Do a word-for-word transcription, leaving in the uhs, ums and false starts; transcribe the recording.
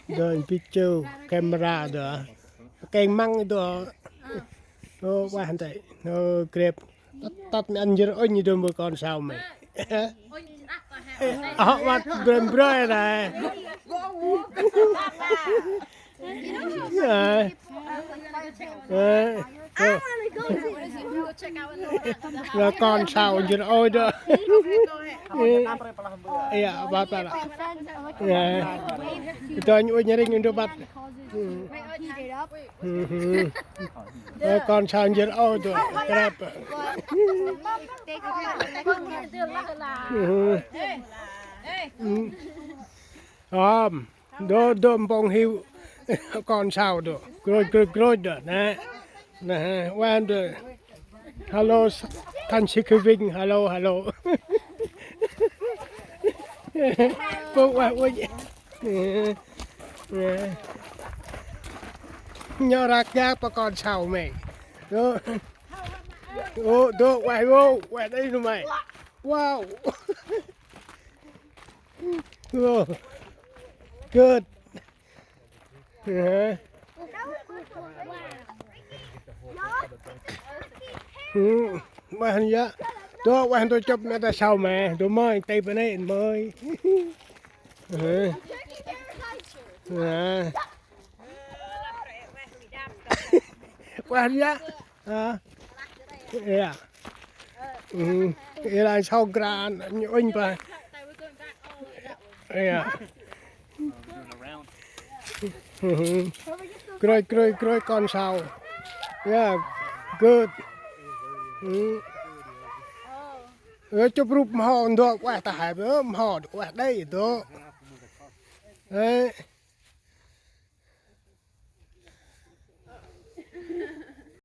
Dơ picture camera dơ. Kêng măng dơ. Ô, ueh nte. Ô, grep. Tât, tât mê ăn njêr ŭnh dơ mơ kon sau mê. Ơ, văt brem brơi nê. Ơ. Ơ. Ơ, kon sau njêr ôi dơ. Iya, văt văt. Ơ. Ơ, dơ anh ueh njêr ŭnh dơ văt. Ơ, kon sau njêr ôi dơ. Grep. Ơ. Ơm. Dơ, dơ mpông hiu kon sau dơ. Grôch, grôch, grôch dơ. Nê. Nê, ueh dơ. Hello, Thanksgiving. Hello, hello. Pô ueh ueh. Nê. Nhŏ rak nhak pa kon sau mê. Dơ. Ô, dơ, ueh, ô, ueh, đây nô mê. Wow. Ô. Good. Hê. Ơ, ueh hăn yă. Dơ, ueh hăn dơ chụp mê ta sau mê. Dơ mơi, tê bê nê mơi. Hê. Hê. Ueh hăn yă. Hă? Iya. Ơ, i lah sau gran, ñu ŭnh pa. Iya. Ơ, grôch, grôch, grôch kon sau. Iya, good. Ơ. Ơ, chụp rup mho ndơ ueh ta hê, ơ, mho ueh đây dơ. Ơ.